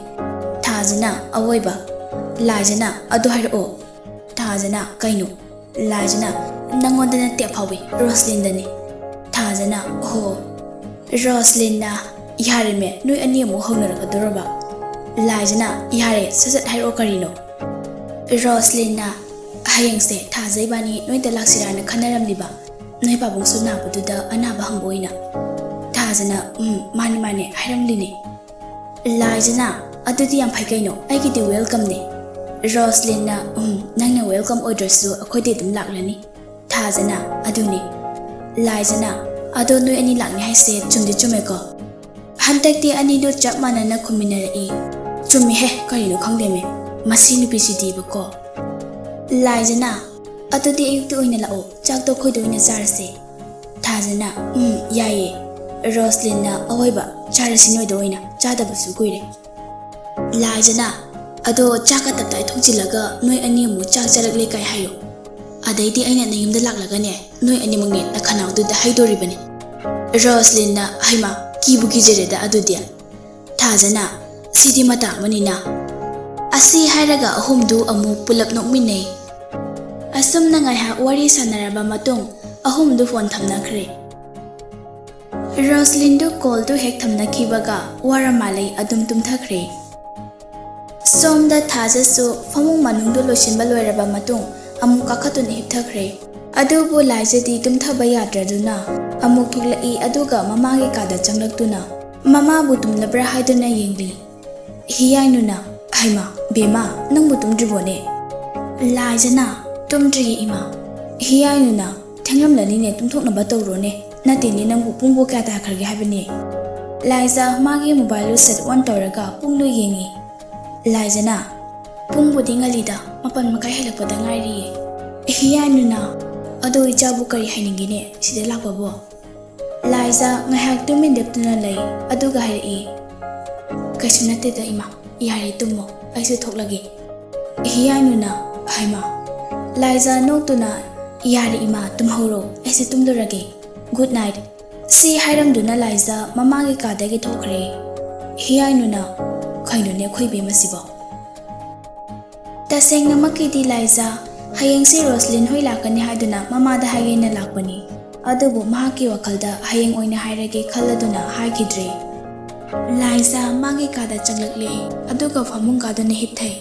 ꯊꯥꯖꯅ, ꯑꯋꯣꯏꯕ꯫ ꯂꯥꯏꯖꯅ, ꯑꯗꯨ ꯍꯥꯏꯔꯛꯑꯣ꯫ ꯊꯥꯖꯅ, ꯀꯩꯅꯣ? ꯂꯥꯏꯖꯅ, ꯅꯪꯉꯣꯟꯗ ꯅꯠꯇꯦ ꯑꯐꯥꯎꯕꯤ, ꯔꯣꯁꯂꯤꯟꯗꯅꯤ꯫ ꯊꯥꯖꯅ, ꯑꯣꯍꯣ꯫ ꯔꯣꯁꯂꯤꯟꯅ, ꯌꯥꯔꯦꯃꯦ, ꯅꯣꯏ ꯑꯅꯤ ꯑꯃꯨꯛ ꯍꯧꯅꯔꯛꯀꯗꯧꯔꯕ? ꯂꯥꯏꯖꯅ, ꯌꯥꯔꯦ, ꯁꯠ ꯁꯠ ꯍꯥꯏꯔꯛꯑꯣ ꯀꯔꯤꯅꯣ? ꯔꯣꯁꯂꯤꯟꯅ, ꯍꯌꯦꯡꯁꯦ ꯊꯥꯖ ꯏꯕꯥꯅꯤ ꯅꯣꯏꯗ ꯂꯥꯛꯁꯤꯔꯥꯅ ꯈꯟꯅꯔꯝꯂꯤꯕ, ꯅꯣꯏ ꯄꯥꯕꯨꯡꯁꯨ ꯅꯥꯕꯗꯨꯗ ꯑꯅꯥꯕ ꯍꯪꯕ ꯑꯣꯏꯅ꯫ ꯊꯥꯖꯅ, ꯎꯝ, ꯃꯥꯅꯦ ꯃꯥꯅꯦ ꯍꯥꯏꯔꯝꯂꯤꯅꯦ꯫ ꯂꯥꯏꯖꯅ, ꯑꯗꯨꯗꯤ ꯌꯥꯝ ꯐꯩ ꯀꯩꯅꯣ, ꯑꯩꯒꯤꯗꯤ ꯋꯦꯜꯀꯝꯅꯦ꯫ ꯔꯣꯁꯂꯤꯟꯅ, ꯎꯝ, ꯅꯪꯅ ꯋꯦꯜꯀꯝ ꯑꯣꯏꯗ꯭ꯔꯁꯨ ꯑꯩꯈꯣꯏꯗꯤ ꯑꯗꯨꯝ ꯂꯥꯛꯂꯅꯤ꯫ ꯊꯥꯖꯅ, ꯑꯗꯨꯅꯤ꯫ ꯂꯥꯏꯖꯅ, ꯑꯗꯣ ꯅꯣꯏ ꯑꯅꯤ ꯂꯥꯛꯅꯤ ꯍꯥꯏꯁꯦ ꯆꯨꯝꯗꯤ ꯆꯨꯝꯃꯦꯀꯣ? ꯍꯟꯗꯛꯇꯤ ꯑꯅꯤꯗꯨ ꯆꯞ ꯃꯥꯟꯅꯅ ꯈꯨꯝꯃꯤꯟꯅꯔꯛꯏ꯫ ꯆꯨꯝꯃꯤꯍꯦ, ꯀꯔꯤꯅꯣ ꯈꯪꯗꯦꯃꯦ, ꯃꯁꯤ ꯅꯨꯄꯤꯁꯤꯗꯤꯕꯀꯣ꯫ ꯂꯥꯏꯖꯅ, ꯑꯗꯨꯗꯤ ꯑꯌꯨꯛꯇ ꯑꯣꯏꯅ ꯂꯥꯛꯑꯣ, ꯆꯥꯛꯇꯣ ꯑꯩꯈꯣꯏꯗ ꯑꯣꯏꯅ ꯆꯥꯔꯁꯦ꯫ ꯊꯥꯖꯅ, ꯎꯝ, ꯌꯥꯏꯌꯦ꯫ ꯔꯣꯁꯂꯤꯟꯅ, ꯑꯋꯣꯏꯕ, ꯆꯥꯔꯁꯤ ꯅꯣꯏꯗ ꯑꯣꯏꯅ, ꯆꯥꯗꯕꯁꯨ ꯀꯨꯏꯔꯦ꯫ ꯂꯥꯏꯖꯅ, ꯑꯗꯣ ꯆꯥꯛꯀ ꯇꯞꯇꯥꯏ ꯊꯣꯡꯖꯤꯜꯂꯒ ꯅꯣꯏ ꯑꯅꯤ ꯑꯃꯨꯛ ꯆꯥꯛ ꯆꯥꯔꯛꯂꯦ ꯀꯥꯏ ꯍꯥꯏꯌꯣ꯫ ꯑꯗꯩꯗꯤ ꯑꯩꯅ ꯅꯌꯨꯝꯗ ꯂꯥꯛꯂꯒꯅꯦ, ꯅꯣꯏ ꯑꯅꯤꯃꯛꯅꯦ ꯅꯈꯅꯥꯎꯗꯨꯗ ꯍꯩꯗꯣꯔꯤꯕꯅꯤ꯫ ꯔꯣꯁꯂꯤꯟꯅ, ꯍꯩꯃꯥ, ꯀꯤꯕꯨ ꯀꯤꯖꯔꯦꯗ ꯑꯗꯨꯗꯤ꯫ ꯊꯥꯖꯅ, ꯁꯤꯗꯤ ꯃꯇꯥ ꯑꯃꯅꯤꯅ꯫ ꯑꯁꯤ ꯍꯥꯏꯔꯒ ꯑꯍꯨꯝꯗꯨ ꯑꯃꯨꯛ ꯄꯨꯂꯞ ꯅꯣꯛꯃꯤꯟꯅꯩ꯫ ꯑꯁꯨꯝꯅ ꯉꯥꯏꯍꯥꯛ ꯋꯥꯔꯤ ꯁꯥꯟꯅꯔꯕ ꯃꯇꯨꯡ ꯑꯍꯨꯝꯗꯨ ꯐꯣꯟ ꯊꯝꯅꯈ꯭ꯔꯦ꯫ ꯔꯣꯁꯂꯤꯟꯗꯨ ꯀꯣꯜꯗꯨ ꯍꯦꯛ ꯊꯝꯅꯈꯤꯕꯒ ꯋꯥꯔ ꯃꯥꯜꯂꯦ ꯑꯗꯨꯝ ꯇꯨꯝꯊꯈ꯭ꯔꯦ꯫ ꯁꯣꯝꯗ ꯊꯥꯖꯁꯨ ꯐꯃꯨꯡ ꯃꯅꯨꯡꯗꯨ ꯂꯣꯏꯁꯤꯟꯕ ꯂꯣꯏꯔꯕ ꯃꯇꯨꯡ ꯑꯃꯨꯛ ꯀꯥꯈꯠꯇꯨꯅ ꯍꯤꯞꯊꯈ꯭ꯔꯦ꯫ ꯑꯗꯨꯕꯨ ꯂꯥꯏꯖꯗꯤ ꯇꯨꯝꯊꯕ ꯌꯥꯗ꯭ꯔꯗꯨꯅ ꯑꯃꯨꯛ ꯊꯣꯛꯂꯛꯏ, ꯑꯗꯨꯒ ꯃꯃꯥꯒꯤ ꯀꯥꯗ ꯆꯪꯂꯛꯇꯨꯅ ꯃꯃꯥꯕꯨ ꯇꯨꯝꯂꯕ꯭ꯔꯥ ꯍꯥꯏꯗꯨꯅ ꯌꯦꯡꯂꯤ꯫ ꯍꯤꯌꯥꯏꯅꯨꯅ, ꯍꯩꯃꯥ, ꯕꯦꯝꯃ, ꯅꯪꯕꯨ ꯇꯨꯝꯗ꯭ꯔꯤꯕꯣꯅꯦ? ꯂꯥꯏꯖꯅ, ꯇꯨꯝꯗ꯭ꯔꯤꯌꯦ ꯏꯃꯥ꯫ ꯍꯤꯌꯥꯏꯅꯨꯅ, ꯊꯦꯡꯂꯝꯂꯅꯤꯅꯦ, ꯇꯨꯝꯊꯣꯛꯅꯕ ꯇꯧꯔꯣꯅꯦ꯫ ꯅꯠꯇꯦꯅꯦ, ꯅꯪꯕꯨ ꯄꯨꯡꯕꯨ ꯀꯌꯥ ꯇꯥꯈ꯭ꯔꯒꯦ ꯍꯥꯏꯕꯅꯦ? ꯂꯥꯏꯖ ꯃꯥꯒꯤ ꯃꯣꯕꯥꯏꯜꯗꯨ ꯁꯦꯠ ꯑꯣꯟ ꯇꯧꯔꯒ ꯄꯨꯡꯗꯨ ꯌꯦꯡꯉꯤ꯫ ꯂꯥꯏꯖꯅ, ꯄꯨꯡꯕꯨꯗꯤ ꯉꯜꯂꯤꯗ, ꯃꯥꯄꯟ ꯃꯈꯥꯏ ꯍꯦꯜꯂꯛꯄꯗ ꯉꯥꯏꯔꯤꯌꯦ꯫ ꯍꯤꯌꯥꯏꯅꯨꯅ, ꯑꯗꯣ ꯏꯆꯥꯕꯨ ꯀꯔꯤ ꯍꯥꯏꯅꯤꯡꯒꯦꯅꯦ ꯁꯤꯗ ꯂꯥꯛꯄꯕꯣ? ꯂꯥꯏꯖ ꯉꯥꯏꯍꯥꯛ ꯇꯨꯃꯤꯟ ꯂꯦꯞꯇꯨꯅ ꯂꯩ, ꯑꯗꯨꯒ ꯍꯥꯏꯔꯛꯏ, ꯀꯩꯁꯨ ꯅꯠꯇꯦꯗ ꯏꯃꯥ, ꯌꯥꯔꯦ ꯇꯨꯝꯃꯣ, ꯑꯩꯁꯨ ꯊꯣꯛꯂꯒꯦ꯫ ꯍꯤꯌꯥꯏꯅꯨꯅ, ꯍꯩꯃꯥ꯫ ꯂꯥꯏꯖ ꯅꯣꯛꯇꯨꯅ, ꯌꯥꯔꯦ ꯏꯃꯥ, ꯇꯨꯝꯍꯧꯔꯣ, ꯑꯩꯁꯨ ꯇꯨꯝꯂꯨꯔꯒꯦ꯫ Good night. ꯁꯤ ꯍꯥꯏꯔꯝꯗꯨꯅ ꯂꯥꯏꯖꯥ ꯃꯃꯥꯒꯤ ꯀꯥꯗꯒꯤ ꯊꯣꯛꯈ꯭ꯔꯦ꯫ ꯍꯤꯌꯥꯏꯅꯨꯅ, "ꯀꯩꯅꯣꯅꯦ ꯑꯩꯈꯣꯏ ꯏꯕꯦꯝꯃꯁꯤꯕꯣ?" ꯇꯁꯦꯡꯅꯃꯛꯀꯤꯗꯤ ꯂꯥꯏꯖꯥ ꯍꯌꯦꯡꯁꯤ ꯔꯣꯁꯂꯤꯟ ꯍꯣꯏ ꯂꯥꯛꯀꯅꯤ ꯍꯥꯏꯗꯨꯅ ꯃꯃꯥꯗ ꯍꯥꯏꯒꯦꯅ ꯂꯥꯛꯄꯅꯤ꯫ ꯑꯗꯨꯕꯨ ꯃꯍꯥꯛꯀꯤ ꯋꯥꯈꯜꯗ ꯍꯌꯦꯡ ꯑꯣꯏꯅ ꯍꯥꯏꯔꯒꯦ ꯈꯜꯂꯗꯨꯅ ꯍꯥꯏꯈꯤꯗ꯭ꯔꯦ꯫ ꯂꯥꯏꯖꯥ ꯃꯥꯒꯤ ꯀꯥꯗ ꯆꯪꯂꯛꯂꯦ, ꯑꯗꯨꯒ ꯐꯃꯨꯡ ꯀꯥꯗꯨꯅ ꯍꯤꯞꯊꯩ꯫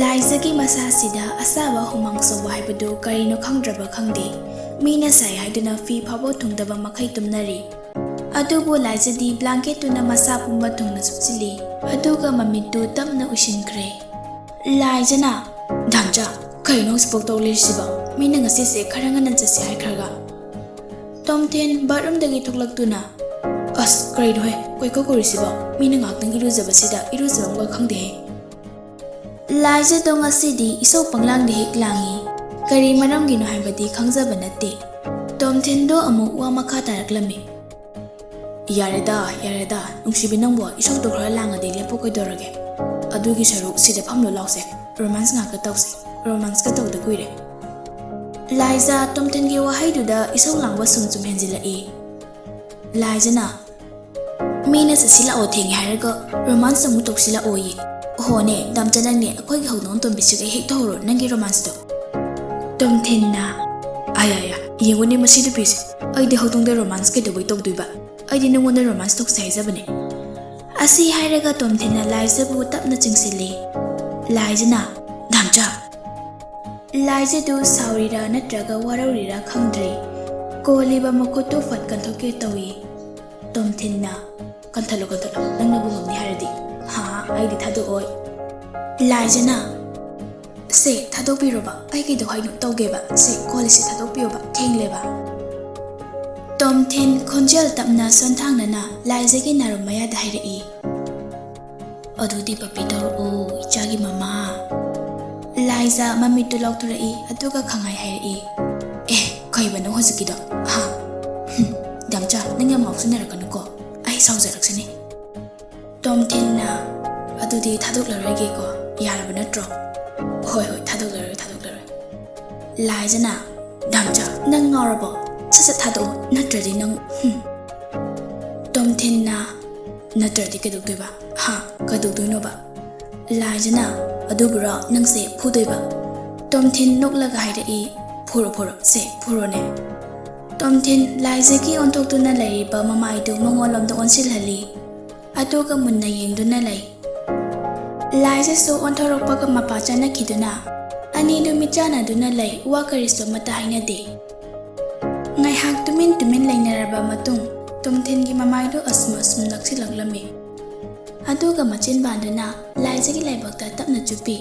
ꯂꯥꯏꯖꯥꯒꯤ ꯃꯁꯥꯁꯤꯗ ꯑꯁꯥꯕ ꯍꯨꯃꯥꯡ ꯁꯧꯕ ꯍꯥꯏꯕꯗꯨ ꯀꯔꯤꯅꯣ ꯈꯪꯗ꯭ꯔꯕ ꯈꯪꯗꯦ꯫ ꯃꯤꯅ ꯁꯥꯏ ꯍꯥꯏꯗꯨꯅ ꯐꯤ ꯐꯥꯎꯕ ꯊꯨꯡꯗꯕ ꯃꯈꯩ ꯇꯨꯝꯅꯔꯤ꯫ ꯑꯗꯨꯕꯨ ꯂꯥꯏꯖꯥꯗꯤ ꯕ꯭ꯂꯥꯡꯀꯦꯠꯇꯨꯅ ꯃꯁꯥ ꯄꯨꯝꯕ ꯊꯨꯡꯅ ꯁꯨꯞꯆꯤꯜꯂꯤ, ꯑꯗꯨꯒ ꯃꯃꯤꯠꯇꯨ ꯇꯞꯅ ꯎꯏꯁꯤꯟꯈ꯭ꯔꯦ꯫ ꯂꯥꯏꯖꯥꯅ, "ꯙꯥꯟꯆꯥ, ꯀꯩꯅꯣ ꯍꯧꯖꯤꯛꯐꯥꯎ ꯇꯧ ꯂꯩꯔꯤꯁꯤꯕꯣ? ꯃꯤꯅ ꯉꯁꯤꯁꯦ ꯈꯔ ꯉꯟꯅ ꯆꯠꯁꯦ ꯍꯥꯏꯈ꯭ꯔꯒ?" ꯇꯣꯝꯊꯤꯟ ꯕꯥꯠꯔꯨꯝꯗꯒꯤ ꯊꯣꯛꯂꯛꯇꯨꯅ, "ꯑꯁ, ꯀꯔꯤꯅꯣꯍꯦ, ꯀꯣꯏꯀꯧ ꯀꯧꯔꯤꯁꯤꯕꯣ? ꯃꯤꯅ ꯉꯥꯏꯍꯥꯛꯇꯪ ꯏꯔꯨꯖꯕꯁꯤꯗ ꯏꯔꯨꯖꯕ ꯑꯃꯒ ꯈꯪꯗꯦꯍꯦ?" ꯂꯥꯏꯖꯥꯗꯣ ꯉꯁꯤꯗꯤ ꯏꯁꯧ ꯄꯪꯂꯥꯡꯗ ꯍꯦꯛ ꯂꯥꯡꯉꯤ꯫ ꯀꯔꯤ ꯃꯔꯝꯒꯤꯅꯣ ꯍꯥꯏꯕꯗꯤ ꯈꯪꯖꯕ ꯅꯠꯇꯦ꯫ ꯇꯣꯝꯊꯤꯟꯗꯣ ꯑꯃꯨꯛ ꯋꯥ ꯃꯈꯥ ꯇꯥꯔꯛꯂꯝꯃꯤ꯫ "ꯌꯥꯔꯦꯗ, ꯌꯥꯔꯦꯗ, ꯅꯨꯡꯁꯤꯕꯤ ꯅꯪꯕꯨ ꯏꯁꯧꯗꯣ ꯈꯔ ꯂꯥꯡꯉꯗꯤ ꯂꯦꯞꯄꯨ ꯀꯩꯗꯧꯔꯒꯦ? ꯑꯗꯨꯒꯤ ꯁꯔꯨꯛ ꯁꯤꯗ ꯐꯝꯂꯣ ꯂꯥꯎꯁꯦ, ꯔꯣꯃꯥꯟꯁ ꯉꯥꯛꯇ ꯇꯧꯁꯦ, ꯔꯣꯃꯥꯟꯁꯀ ꯇꯧꯗ ꯀꯨꯏꯔꯦ꯫" ꯂꯥꯏꯖꯥ ꯇꯣꯝꯊꯤꯟꯒꯤ ꯋꯥꯍꯩꯗꯨꯗ ꯏꯁꯧ ꯂꯥꯡꯕ ꯁꯨꯝ ꯁꯨꯝ ꯍꯦꯟꯖꯤꯜꯂꯛꯏ꯫ ꯂꯥꯏꯖꯥꯅ, "ꯃꯤꯅ ꯆꯠꯁꯤ ꯂꯥꯛꯑꯣ ꯊꯦꯡꯉꯦ ꯍꯥꯏꯔꯒ ꯔꯣꯃꯥꯟꯁ ꯑꯃꯨꯛ ꯇꯧꯁꯤ ꯂꯥꯛꯑꯣꯌꯦ꯫ ꯍꯣꯅꯦ, ꯗꯥꯝꯆꯥ ꯅꯪꯅꯦ ꯑꯩꯈꯣꯏꯒꯤ ꯍꯧꯗꯣꯡ ꯑꯇꯣꯝꯕꯤꯁꯤꯒ ꯍꯦꯛ ꯇꯧꯍꯧꯔꯣ ꯅꯪꯒꯤ ꯔꯣꯃꯥꯟꯁꯇꯣ꯫" ꯇꯣꯝꯊꯤꯟꯅ, "ꯑꯌꯥ, ꯑꯌꯥ, ꯌꯦꯡꯉꯨꯅꯦ ꯃꯁꯤ ꯅꯨꯄꯤꯁꯦ, ꯑꯩꯗꯤ ꯍꯧꯗꯣꯡꯗ ꯔꯣꯃꯥꯟꯁ ꯀꯩꯗꯧꯕꯩ ꯇꯧꯗꯣꯏꯕ? ꯑꯩꯗꯤ ꯅꯉꯣꯟꯗ ꯔꯣꯃꯥꯟꯁ ꯇꯧꯁꯦ ꯍꯥꯏꯖꯕꯅꯦ꯫" ꯑꯁꯤ ꯍꯥꯏꯔꯒ ꯇꯣꯝꯊꯤꯟꯅ ꯂꯥꯏꯖꯥꯕꯨ ꯇꯞꯅ ꯆꯤꯡꯁꯤꯜꯂꯤ꯫ ꯂꯥꯏꯖꯥꯅ, "ꯗꯥꯝꯆꯥ!" ꯂꯥꯏꯖꯥꯗꯨ ꯁꯥꯎꯔꯤꯔꯥ ꯅꯠꯇ꯭ꯔꯒ ꯋꯥꯔꯧꯔꯤꯔꯥ ꯈꯪꯗ꯭ꯔꯦ, ꯀꯣꯜꯂꯤꯕ ꯃꯈꯨꯠꯇꯨ ꯐꯠ ꯀꯟꯊꯣꯛꯀꯦ ꯇꯧꯏ꯫ ꯇꯣꯝꯊꯤꯟꯅ, "ꯀꯟꯊꯠꯂꯣ, ꯀꯟꯊꯠꯂꯣ, ꯅꯪꯅꯕꯨ ꯉꯝꯅꯤ ꯍꯥꯏꯔꯗꯤ꯫ ꯍꯥ, ꯑꯩꯗꯤ ꯊꯥꯗꯣꯛꯑꯣꯏ꯫" ꯂꯥꯏꯖꯥꯅ, "ꯁꯦ, ꯊꯥꯗꯣꯛꯄꯤꯔꯣꯕ, ꯑꯩ ꯀꯩꯗꯧ ꯍꯥꯏꯅꯣ ꯇꯧꯒꯦꯕ, ꯁꯦ, ꯀꯣꯜꯂꯤꯁꯦ ꯊꯥꯗꯣꯛꯄꯤꯌꯣꯕ, ꯊꯦꯡꯂꯦꯕ꯫" ꯇꯣꯝꯊꯤꯟ ꯈꯣꯟꯖꯦꯜ ꯇꯞꯅ ꯁꯣꯟꯊꯥꯡꯅꯅ ꯂꯥꯏꯖꯥꯒꯤ ꯅꯥꯔꯨꯝ ꯃꯌꯥꯗ ꯍꯥꯏꯔꯛꯏ꯫ "ꯑꯗꯨꯗꯤ ꯄꯞꯄꯤ ꯇꯧꯔꯛꯑꯣ, ꯏꯆꯥꯒꯤ ꯃꯃꯥ꯫" ꯂꯥꯏꯖꯥ ꯃꯃꯤꯠꯇꯨ ꯂꯥꯎꯊꯣꯔꯛꯏ, ꯑꯗꯨꯒ ꯈꯪꯍꯥꯏ ꯍꯥꯏꯔꯛꯏ, "ꯑꯦ, ꯀꯩꯕꯅꯣ ꯍꯧꯖꯤꯛꯀꯤꯗꯣ? ꯍꯥ? ꯍꯨꯝ, ꯗꯥꯝꯆꯥ, ꯅꯪ ꯌꯥꯝ ꯉꯥꯎꯁꯤꯟꯅꯔꯛꯀꯅꯨꯀꯣ, ꯑꯩ ꯁꯥꯎꯖꯔꯛꯁꯅꯤ꯫" ꯇꯣꯝꯊꯤꯟꯅ, "ꯑꯗꯨꯗꯤ ꯊꯥꯗꯣꯛꯂꯔꯣꯏꯒꯦꯀꯣ, ꯌꯥꯔꯕ ꯅꯠꯇ꯭ꯔꯣ?" "ꯍꯣꯏ, ꯍꯣꯏ, ꯊꯥꯗꯣꯛꯂꯔꯣꯏ, ꯊꯥꯗꯣꯛꯂꯔꯣꯏ꯫" ꯂꯥꯏꯖꯥꯅ, "ꯗꯥꯝꯆꯥ, ꯅꯪ ꯉꯥꯎꯔꯕꯣ? ꯁꯠ ꯁꯠ ꯊꯥꯗꯣꯛꯑꯣ, ꯅꯠꯇ꯭ꯔꯗꯤ ꯅꯪ, ꯍꯨꯝ꯫ ꯇꯣꯝꯊꯤꯟꯅ, "ꯅꯠꯇ꯭ꯔꯗꯤ ꯀꯩꯗꯧꯗꯣꯏꯕ? ꯍꯥ? ꯀꯩꯗꯧꯗꯣꯏꯅꯣꯕ?" ꯂꯥꯏꯖꯅ, "ꯑꯗꯨꯕꯨꯔꯣ, ꯅꯪꯁꯦ ꯐꯨꯗꯣꯏꯕ?" ꯇꯣꯝꯊꯤꯟ ꯅꯣꯛꯂꯒ ꯍꯥꯏꯔꯛꯏ, "ꯐꯨꯔꯣ, ꯐꯨꯔꯣ, ꯁꯦ, ꯐꯨꯔꯣꯅꯦ꯫" ꯇꯣꯝꯊꯤꯟ ꯂꯥꯏꯖꯒꯤ ꯑꯣꯟꯊꯣꯛꯇꯨꯅ ꯂꯩꯔꯤꯕ ꯃꯃꯥꯏꯗꯨ ꯃꯉꯣꯟꯂꯣꯝꯗ ꯑꯣꯟꯁꯤꯜꯍꯜꯂꯤ꯫ ꯑꯗꯨꯒ ꯃꯨꯟꯅ ꯌꯦꯡꯗꯨꯅ ꯂꯩ꯫ ꯂꯥꯏꯖꯁꯨ ꯑꯣꯟꯊꯣꯔꯛꯄꯒ ꯃꯄꯥ ꯆꯥꯅꯈꯤꯗꯨꯅ ꯑꯅꯤꯗꯨ ꯃꯤꯠꯆꯥꯟꯅꯗꯨꯅ ꯂꯩ, ꯋꯥ ꯀꯔꯤꯁꯨ ꯑꯃꯠꯇ ꯍꯥꯏꯅꯗꯦ꯫ ꯉꯥꯏꯍꯥꯛ ꯇꯨꯃꯤꯟ ꯇꯨꯃꯤꯟ ꯂꯩꯅꯔꯕ ꯃꯇꯨꯡ, ꯇꯣꯝꯊꯤꯟꯒꯤ ꯃꯃꯥꯏꯗꯨ ꯑꯁꯨꯝ ꯑꯁꯨꯝ ꯅꯛꯁꯤꯜꯂꯛꯂꯝꯃꯤ꯫ ꯑꯗꯨꯒ ꯃꯆꯤꯟ ꯕꯥꯟꯗꯨꯅ ꯂꯥꯏꯖꯒꯤ ꯂꯥꯏꯕꯛꯇ ꯇꯞꯅ ꯆꯨꯞꯄꯤ꯫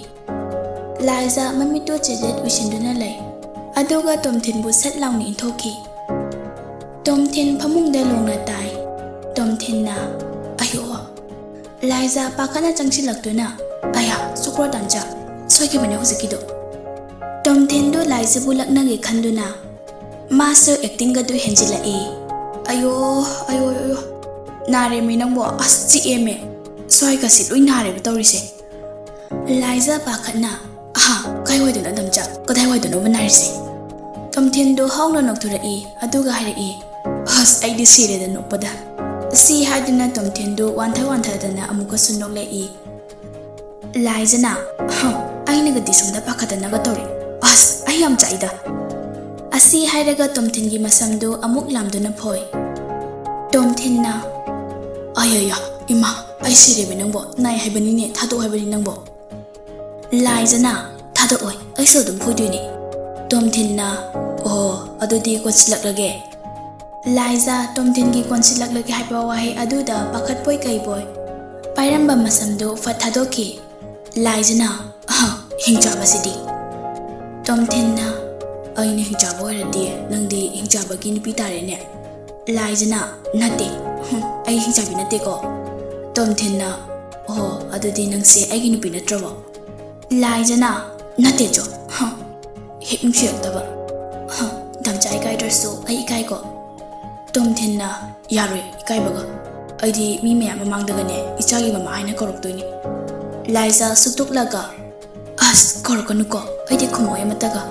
ꯂꯥꯏꯖ ꯃꯃꯤꯠꯇꯨ ꯆꯦꯖꯦꯠ ꯎꯏꯁꯤꯟꯗꯨꯅ ꯂꯩ꯫ ꯑꯗꯨꯒ ꯇꯣꯝꯊꯤꯟꯕꯨ ꯁꯠ ꯂꯥꯎꯅ ꯏꯟꯊꯣꯛꯈꯤ꯫ ꯇꯣꯝꯊꯤꯟ ꯐꯃꯨꯡꯗ ꯂꯣꯡꯅ ꯇꯥꯏ꯫ ꯇꯣꯝꯊꯤꯟꯅ, "ꯑꯌꯣ!" ꯂꯥꯏꯖ ꯄꯥꯈꯠꯅ ꯆꯪꯁꯤꯜꯂꯛꯇꯨꯅ, "ꯑꯌꯥ, ꯁꯨꯀ꯭ꯔꯣ ꯇꯥꯟꯖꯥ, ꯁꯣꯏꯈꯤꯕꯅꯦ ꯍꯧꯖꯤꯛꯀꯤꯗꯣ꯫" ꯇꯣꯝꯊꯤꯟꯗꯨ ꯂꯥꯏꯖꯕꯨ ꯂꯛꯅꯒꯦ ꯈꯟꯗꯨꯅ, ꯃꯥꯁꯨ ꯑꯦꯛꯇꯤꯡꯒꯗꯨ ꯍꯦꯟꯖꯤꯜꯂꯛꯏ꯫ "ꯑꯌꯣ, ꯑꯌꯣ, ꯑꯌꯣ, ꯅꯥꯔꯦꯃꯤ ꯅꯪꯕꯣ, ꯑꯁ ꯆꯤꯛꯑꯦꯃꯦ, ꯁ꯭ꯋꯥꯏꯒꯁꯤ ꯂꯣꯏ ꯅꯥꯔꯦꯕ ꯇꯧꯔꯤꯁꯦ꯫" ꯂꯥꯏꯖ ꯄꯥꯈꯠꯅ, "ꯑꯍꯥ, ꯀꯥꯏꯋꯥꯏꯗꯅꯣ ꯑꯗꯨꯝ ꯆꯠ, ꯀꯗꯥꯏꯋꯥꯏꯗꯅꯣꯕ ꯅꯥꯔꯤꯁꯦ?" ꯇꯣꯝꯊꯤꯟꯗꯨ ꯍꯧꯅ ꯅꯣꯛꯊꯣꯔꯛꯏ, ꯑꯗꯨꯒ ꯍꯥꯏꯔꯛꯏ, "ꯑꯁ, ꯑꯩꯗꯤ ꯁꯤꯔꯦꯗ ꯅꯣꯛꯄꯗ꯫" ꯁꯤ ꯍꯥꯏꯗꯨꯅ ꯇꯣꯝꯊꯤꯟꯗꯨ ꯋꯥꯟꯊ ꯋꯥꯟꯊꯗꯅ ꯑꯃꯨꯛꯀꯁꯨ ꯅꯣꯛꯂꯛꯏ꯫ ꯂꯥꯏꯖꯅ, "ꯍꯝ, ꯑꯩꯅꯒꯗꯤ ꯁꯣꯝꯗ ꯄꯥꯈꯠꯇꯅꯒ ꯇꯧꯔꯦ꯫ ꯑꯁ, ꯑꯩ ꯌꯥꯝ ꯆꯥꯛꯏꯗ꯫" ꯑꯁꯤ ꯍꯥꯏꯔꯒ ꯇꯣꯝꯊꯤꯟꯒꯤ ꯃꯁꯝꯗꯨ ꯑꯃꯨꯛ ꯂꯥꯝꯗꯨꯅ ꯐꯣꯏ꯫ ꯇꯣꯝꯊꯤꯟꯅ, "ꯑꯌꯥ, ꯏꯃꯥ, ꯑꯩ ꯁꯤꯔꯦꯃꯤ ꯅꯪꯕꯣ, ꯅꯥꯏ ꯍꯥꯏꯕꯅꯤꯅꯦ, ꯊꯥꯗꯣꯛ ꯍꯥꯏꯕꯅꯤ ꯅꯪꯕꯣ꯫" ꯂꯥꯏꯖꯅ, "ꯊꯥꯗꯣꯛꯑꯣꯏ, ꯑꯩꯁꯨ ꯑꯗꯨꯝ ꯐꯣꯏꯗꯣꯏꯅꯦ꯫" ꯇꯣꯝꯊꯤꯟꯅ, "ꯑꯣ, ꯑꯗꯨꯗꯤ ꯀꯣꯟꯁꯤꯜꯂꯛꯂꯒꯦ꯫" ꯂꯥꯏꯖ ꯇꯣꯝꯊꯤꯟꯒꯤ ꯀꯣꯟꯁꯤꯜꯂꯛꯂꯒꯦ ꯍꯥꯏꯕ ꯋꯥꯍꯩ ꯑꯗꯨꯗ ꯄꯥꯈꯠꯄꯣꯏ ꯀꯩꯕꯣꯏ ꯄꯥꯏꯔꯝꯕ ꯃꯁꯝꯗꯨ ꯐꯠ ꯊꯥꯗꯣꯛꯈꯤ꯫ ꯂꯥꯏꯖꯅ, "ꯑꯍ, ꯍꯤꯡꯆꯥꯕꯁꯤꯗꯤ꯫" ꯇꯣꯝꯊꯤꯟꯅ, "ꯑꯩꯅ ꯍꯤꯡꯆꯥꯕ ꯑꯣꯏꯔꯗꯤ ꯅꯪꯗꯤ ꯍꯤꯡꯆꯥꯕꯒꯤ ꯅꯨꯄꯤ ꯇꯥꯔꯦꯅꯦ꯫" ꯂꯥꯏꯖꯅ, "ꯅꯠꯇꯦ, ꯍꯨꯝ, ꯑꯩ ꯍꯤꯡꯆꯥꯕꯤ ꯅꯠꯇꯦꯀꯣ꯫" ꯇꯣꯝꯊꯤꯟꯅ, "ꯑꯣꯍꯣ, ꯑꯗꯨꯗꯤ ꯅꯪꯁꯦ ꯑꯩꯒꯤ ꯅꯨꯄꯤ ꯅꯠꯇ꯭ꯔꯕꯣ?" ꯂꯥꯏꯖꯅ, "ꯅꯠꯇꯦ ꯆꯣ, ꯍ, ꯍꯦꯛ ꯅꯨꯡꯁꯤꯔꯛꯇꯕ꯫ ꯍ, ꯗꯥꯝꯆꯥ ꯏꯀꯥꯏꯗ꯭ꯔꯁꯨ ꯑꯩ ꯏꯀꯥꯏꯀꯣ꯫" ꯇꯣꯝꯊꯤꯟꯅ, "ꯌꯥꯔꯣꯏ ꯏꯀꯥꯏꯕꯒ꯫ ꯑꯩꯗꯤ ꯃꯤ ꯃꯌꯥꯝ ꯃꯃꯥꯡꯗꯒꯅꯦ ꯏꯆꯥꯒꯤ ꯃꯃꯥ ꯍꯥꯏꯅ ꯀꯧꯔꯛꯇꯣꯏꯅꯤ꯫" ꯂꯥꯏꯖ ꯁꯨꯛꯇꯣꯛꯂꯒ, "ꯑꯁ, ꯀꯧꯔꯛꯀꯅꯨꯀꯣ, ꯑꯩꯗꯤ ꯈꯨꯝꯃꯣꯏ ꯑꯃꯠꯇꯒ꯫"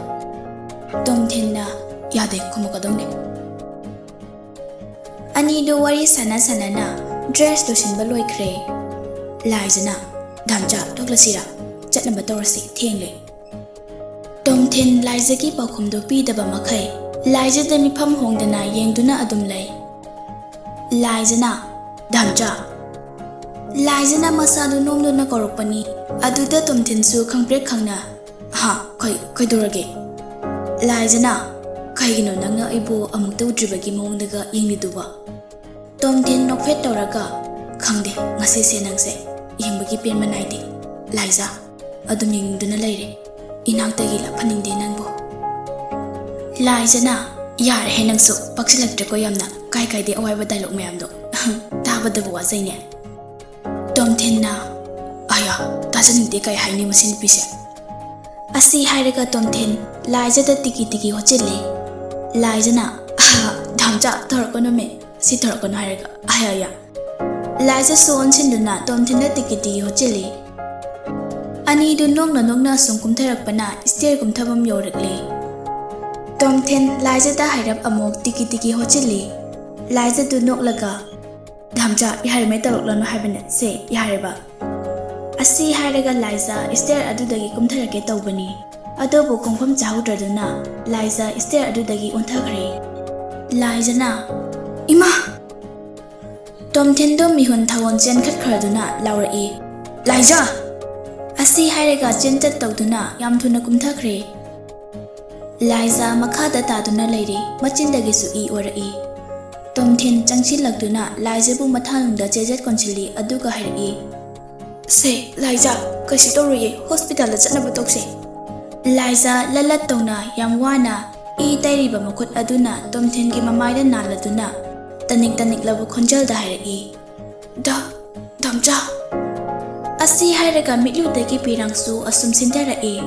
ꯇꯣꯝꯊꯤꯟꯅ, ꯌꯥꯗꯦ, ꯈꯨꯝꯃꯛꯀꯗꯧꯅꯦ꯫ ꯑꯅꯤꯗꯨ ꯋꯥꯔꯤ ꯁꯥꯟꯅ ꯁꯥꯟꯅꯅ ꯗ꯭ꯔꯦꯁ ꯂꯣꯏꯁꯤꯟꯕ ꯂꯣꯏꯈ꯭ꯔꯦ꯫ ꯂꯥꯏꯖꯅ, "ꯙꯥꯝꯆꯥ, ꯊꯣꯛꯂꯁꯤꯔꯥ? ꯆꯠꯅꯕ ꯇꯧꯔꯁꯤ, ꯊꯦꯡꯂꯦ꯫" ꯇꯣꯝꯊꯤꯟ ꯂꯥꯏꯖꯒꯤ ꯄꯥꯎꯈꯨꯝꯗꯨ ꯄꯤꯗꯕ ꯃꯈꯩ ꯂꯥꯏꯖꯗ ꯃꯤꯐꯝ ꯍꯣꯡꯗꯅ ꯌꯦꯡꯗꯨꯅ ꯑꯗꯨꯝ ꯂꯩ꯫ ꯂꯥꯏꯖꯅ, "ꯙꯥꯝꯆꯥ꯫" ꯂꯥꯏꯖꯅ ꯃꯁꯥꯗꯨ ꯅꯣꯝꯗꯨꯅ ꯀꯧꯔꯛꯄꯅꯤ꯫ ꯑꯗꯨꯗ ꯇꯣꯝꯊꯤꯟꯁꯨ ꯈꯪꯄ꯭ꯔꯦꯛ ꯈꯪꯅ, "ꯍꯥ, ꯀꯩ-, ꯀꯩꯗꯧꯔꯒꯦ?" ꯂꯥꯏꯖꯅ, "ꯀꯩꯒꯤꯅꯣ ꯅꯪꯅ ꯑꯩꯕꯨ ꯑꯃꯨꯛꯇ ꯎꯗ꯭ꯔꯤꯕꯒꯤ ꯃꯑꯣꯡꯗꯒ ꯌꯦꯡꯂꯤꯗꯨꯕꯣ?" ꯇꯣꯝꯊꯤꯟ ꯅꯣꯛꯐꯦꯠ ꯇꯧꯔꯒ, "ꯈꯪꯗꯦ, ꯉꯁꯤꯁꯦ ꯅꯪꯁꯦ ꯌꯦꯡꯕꯒꯤ ꯄꯦꯟꯕ ꯅꯥꯏꯗꯦ꯫ ꯂꯥꯏꯖ, ꯑꯗꯨꯝ ꯌꯦꯡꯅꯤꯡꯗꯨꯅ ꯂꯩꯔꯦ꯫ ꯏꯅꯥꯛꯇꯒꯤ ꯂꯥꯞꯍꯟꯅꯤꯡꯗꯦ ꯅꯪꯕꯨ꯫" ꯂꯥꯏꯖꯅ, "ꯌꯥꯔꯦꯍꯦ ꯅꯪꯁꯨ, ꯄꯛꯁꯤꯜꯂꯛꯇ꯭ꯔꯦꯀꯣ ꯌꯥꯝꯅ, ꯀꯥꯏ ꯀꯥꯏꯗꯩ ꯑꯋꯥꯏꯕ ꯗꯥꯏꯂꯣꯛ ꯃꯌꯥꯝꯗꯣ꯫ ꯇꯥꯕꯗꯕꯨ ꯋꯥꯖꯩꯅꯦ꯫" ꯇꯣꯝꯊꯤꯟꯅ, "ꯑꯌꯥ, ꯇꯥꯖꯅꯤꯡꯗꯦ, ꯀꯩ ꯍꯥꯏꯅꯤ ꯃꯁꯤ ꯅꯨꯄꯤꯁꯦ?" ꯑꯁꯤ ꯍꯥꯏꯔꯒ ꯇꯣꯝꯊꯤꯟ ꯂꯥꯏꯖꯗ ꯇꯤꯀꯤ ꯇꯤꯀꯤ ꯍꯣꯠꯆꯤꯜꯂꯤ꯫ ꯂꯥꯏꯖꯅ, "ꯑꯍ, ꯙꯥꯝꯆꯥ, ꯇꯧꯔꯛꯀꯅꯨꯃꯦ, ꯁꯤ ꯇꯧꯔꯛꯀꯅꯨ" ꯍꯥꯏꯔꯒ, "ꯑꯌꯥ, ꯑꯌꯥ꯫" ꯂꯥꯏꯖꯁꯨ ꯑꯣꯟꯁꯤꯟꯗꯨꯅ ꯇꯣꯝꯊꯤꯟꯗ ꯇꯤꯀꯤ ꯇꯤꯀꯤ ꯍꯣꯠꯆꯤꯜꯂꯤ꯫ ꯑꯅꯤꯗꯨ ꯅꯣꯛꯅ ꯅꯣꯛꯅ ꯑꯁꯨꯝ ꯀꯨꯝꯊꯔꯛꯄꯅ ꯁ꯭ꯇꯦꯌꯔ ꯀꯨꯝꯊꯐꯝ ꯌꯧꯔꯛꯂꯦ꯫ ꯇꯣꯝꯊꯤꯟ ꯂꯥꯏꯖꯗ ꯍꯥꯏꯔꯞ ꯑꯃꯨꯛ ꯇꯤꯀꯤ ꯇꯤꯀꯤ ꯍꯣꯠꯆꯤꯜꯂꯤ꯫ ꯂꯥꯏꯖꯗꯨ ꯅꯣꯛꯂꯒ, "ꯙꯥꯝꯆꯥ, ꯌꯥꯔꯦꯃꯦ, ꯇꯧꯔꯛꯂꯅꯨ ꯍꯥꯏꯕꯅꯦ, ꯁꯦ, ꯌꯥꯔꯦꯕ꯫" ꯑꯁꯤ ꯍꯥꯏꯔꯒ ꯂꯥꯏꯖ ꯁ꯭ꯇꯦꯌꯔ ꯑꯗꯨꯗꯒꯤ ꯀꯨꯝꯊꯔꯛꯀꯦ ꯇꯧꯕꯅꯤ꯫ ꯑꯗꯨꯕꯨ ꯈꯣꯡꯐꯝ ꯆꯥꯍꯧꯗ꯭ꯔꯗꯨꯅ ꯂꯥꯏꯖ ꯁ꯭ꯇꯦꯌꯔ ꯑꯗꯨꯗꯒꯤ ꯑꯣꯟꯊꯈ꯭ꯔꯦ꯫ ꯂꯥꯏꯖꯅ, "ꯏꯃꯥ!" ꯇꯣꯝꯊꯤꯟꯗꯣ ꯃꯤꯍꯨꯟ ꯊꯥꯋꯣꯟ ꯆꯦꯟꯈꯠꯈ꯭ꯔꯗꯨꯅ ꯂꯥꯎꯔꯛꯏ, "ꯂꯥꯏꯖ!" ꯑꯁꯤ ꯍꯥꯏꯔꯒ ꯆꯦꯟꯆꯠ ꯇꯧꯗꯨꯅ ꯌꯥꯝ ꯊꯨꯅ ꯀꯨꯝꯊꯈ꯭ꯔꯦ꯫ ꯂꯥꯏꯖ ꯃꯈꯥꯗ ꯇꯥꯗꯨꯅ ꯂꯩꯔꯦ, ꯃꯆꯤꯟꯗꯒꯤꯁꯨ ꯏ ꯑꯣꯔꯛꯏ꯫ ꯇꯣꯝꯊꯤꯟ ꯆꯪꯁꯤꯜꯂꯛꯇꯨꯅ ꯂꯥꯏꯖꯕꯨ ꯃꯊꯥꯅꯨꯡꯗ ꯆꯦꯖꯠ ꯀꯣꯟꯁꯤꯜꯂꯤ, ꯑꯗꯨꯒ ꯍꯥꯏꯔꯛꯏ, "ꯁꯦ, ꯂꯥꯏꯖ, ꯀꯩꯁꯨ ꯇꯧꯔꯣꯏꯌꯦ, ꯍꯣꯁꯄꯤꯇꯥꯜꯗ ꯆꯠꯅꯕ ꯇꯧꯁꯦ꯫" ꯂꯥꯏꯖ ꯂꯠ ꯂꯠ ꯇꯧꯅ ꯌꯥꯝ ꯋꯥꯅ ꯏ ꯇꯩꯔꯤꯕ ꯃꯈꯨꯠ ꯑꯗꯨꯅ ꯇꯣꯝꯊꯤꯟꯒꯤ ꯃꯃꯥꯏꯗ ꯅꯥꯜꯂꯗꯨꯅ ꯇꯅꯤꯛ ꯇꯅꯤꯛ ꯂꯧꯕ ꯈꯣꯟꯖꯦꯜꯗ ꯍꯥꯏꯔꯛꯏ, "ꯙ-, ꯙꯥꯝꯆꯥ!" ꯑꯁꯤ ꯍꯥꯏꯔꯒ ꯃꯤꯠꯂꯨꯗꯒꯤ ꯄꯤꯔꯥꯡꯁꯨ ꯑꯁꯨꯝ ꯁꯤꯟꯊꯔꯛꯏ꯫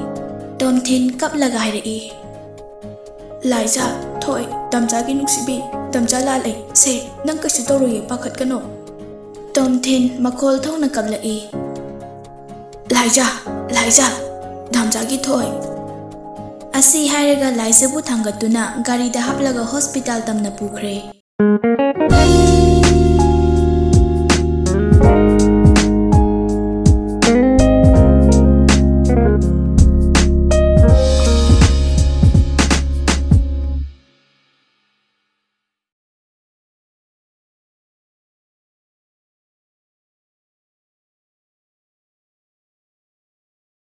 ꯇꯣꯝꯊꯤꯟ ꯀꯞꯂꯒ ꯍꯥꯏꯔꯛꯏ, "ꯂꯥꯏꯖ, ꯊꯣꯏ, ꯙꯥꯝꯆꯥꯒꯤ ꯅꯨꯡꯁꯤꯕꯤ, ꯙꯥꯝꯆꯥ ꯂꯥꯜꯂꯦ꯫ ꯁꯦ, ꯅꯪ ꯀꯩꯁꯨ ꯇꯧꯔꯣꯏꯌꯦ, ꯄꯥꯈꯠꯀꯅꯣ꯫" ꯇꯣꯝꯊꯤꯟ ꯃꯈꯣꯜ ꯊꯣꯛꯅ ꯀꯞꯂꯛꯏ, "ꯂꯥꯏꯖ, ꯂꯥꯏꯖ, ꯙꯥꯝꯆꯥꯒꯤ ꯊꯣꯏ꯫" ꯑꯁꯤ ꯍꯥꯏꯔꯒ ꯂꯥꯏꯖꯕꯨ ꯊꯥꯡꯒꯠꯇꯨꯅ ꯒꯥꯔꯤꯗ ꯍꯥꯞꯂꯒ ꯍꯣꯁꯄꯤꯇꯥꯜ ꯇꯝꯅ ꯄꯨꯈ꯭ꯔꯦ꯫